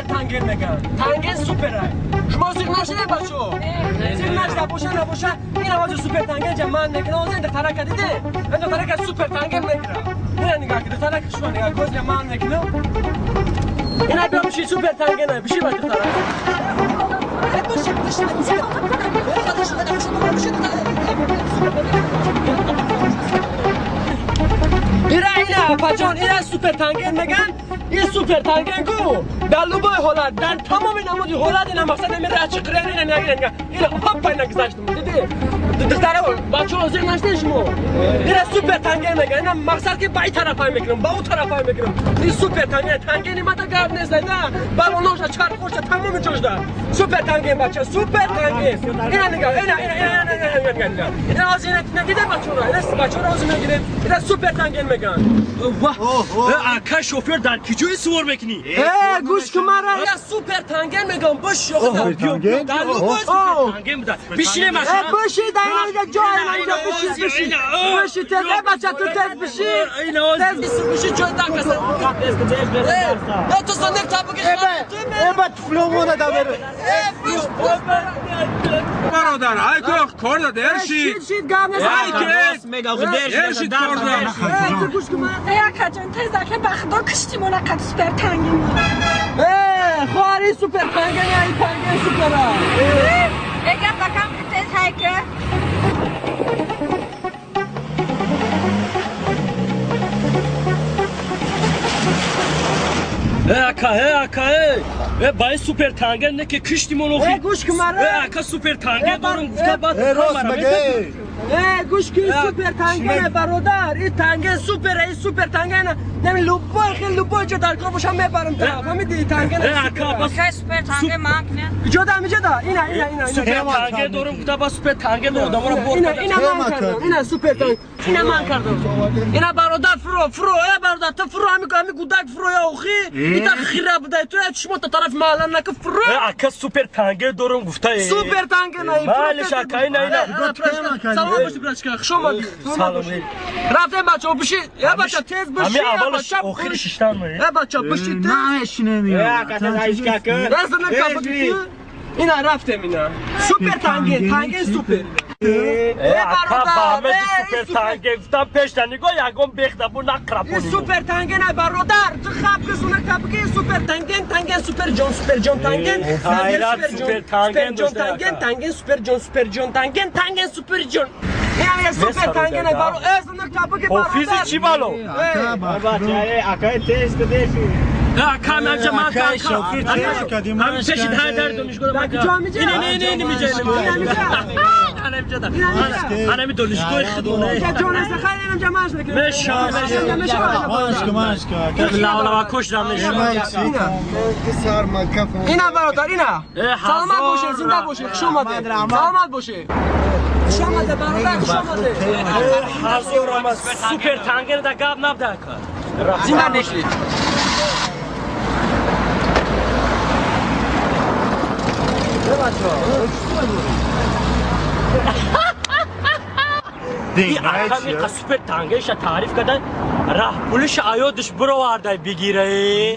Танген меган. Танген супер. Шумо зиқ нашиде бачо? Зиқ нашида боша набоша, ин авази супер танген ҷа ман мекунам. Оз ин духтарака диде? Ин духтарака супер танген мекунам. Ина нигоҳ кун, духтарака шумо нигоҳ кун, ҷа ман мекунам. Ина биё биши супер танген, биши ба духтарак. Биши, биши, биши. Ира ина паҷон, ина супер танген меган. Ин супер танген ку дар любой ҳолат, дар тамоми намуди ҳолат ина мақсад намера чӣ қирен ина нагирен. Ина ҳоппа ина гузаштум. Диди? Духтара бачаҳо зиқ нашдед шумо? Ина супер танген меган. Ина мақсад ки ба ин тарафай мекунам, ба ӯ тарафай мекунам. Ин супер танген, тангени мада гап нест, на. Балоношда, чархошда, тамоми ҷошда. Супер танген бача, супер танген. Ина нигоҳ, ина ина ина ина ина ина. Ина ҳозир ина надида бачаҳоро, ина бачаҳоро ҳозир мегирем. Ина супер танген меган. Ваҳ! Ака шофёр дар куҷое сувор мекунӣ? Э, гӯш кун мара, я супер танген мегам, биш ёхта. Дар любой супер танген буда. Бишине машина. Э, биши, дар инҷа ҷой, инҷа биши, биши. Биши тез, э бача ту тез биши. Тез биши ҷой дар каса. Э, ту сонек табуки. Э, ба туфломона да бер. Э, биш. Бародар, ай ку кор да дерши. Шид, шид гап нест. Ай ки дерши кор да. Э, ту гӯш кун мара. Э, акаҷон, тез ака ба худо кишти мона қад супер танген. Э, хоҳари супер танген, ай танген супера. Э, гап бакам тез ҳайка. Э, ака, э, ака, э. Э, ба ин супер танген не ки кишти мон охи. Э, гӯш кун мара. Э, ака супер танген дорум, гуфта баъд. Э, рост мега. Э, гӯш кун, супер танген бародар. Ин танген супер, ин супер танген. Нами любой хел любой ҷо дар кор бошам мебарам та. Фаҳмидӣ? Танген. Э, ака, бас Хай супер танген ман кунем. Иҷо да, иҷо да. Ина, ина, ина, ина. Супер танген дорум, гуфта бас супер танген одаморо бор. Ина, ина ман кардам. Ина супер танген. Ина ман кардам. Ина бародар фуро, фуро, э бародар, ту фуро, ҳами ҳами гудак фуро я охи. Ита хира будай ту, шумо та тарафи маҳалла нака фуро. Э, ака супер танген дорум гуфта. Супер танген ай. Малиш ака, ина, ина. Салом боши брачка, хуш омадӣ. Салом. Рафтем бачаҳо, биши. Э бача тез биши. Ҳами аввалаш охири шиштан ме. Э бача биши тез. Намешинем. Э, ака тез айшка ку. Даст накапа. Ина рафтем ина. Супер танген, танген супер. Э, ака ба супер танген гуфтам пешта нигоҳ ягон бехда бу нақрапонӣ. Супер танген ай бародар, ту хаб кисуна кабки супер танген, танген супер ҷон, супер ҷон танген, хайрат супер танген, ҷон танген, танген супер ҷон, супер ҷон танген, танген супер ҷон. Ина супер танген ай баро, э зуна кабки бародар. Ҳофизи чӣ бало? Бача, э, ака тез ку дерши. Ака ман ман ҳамин пеши дар дар донишгоҳ ман. Ина не не не миҷа не миҷа. Ана ми донишгоҳи худона. Ҷон аст хайр инам ҷамъаш мекунем. Меша, меша. Машка, машка. Лавлава кушдам меша. Ина бародар, ина. Саломат бошед, зинда бошед, хуш омадед. Саломат бошед. Хуш омадед бародар, хуш омадед. Ҳазор омад супер танген да гап набда ака. Зинда бошед. Ин ака миқа супер тангеша таъриф карда, раҳпулиша аёдиш бировардай бигирае.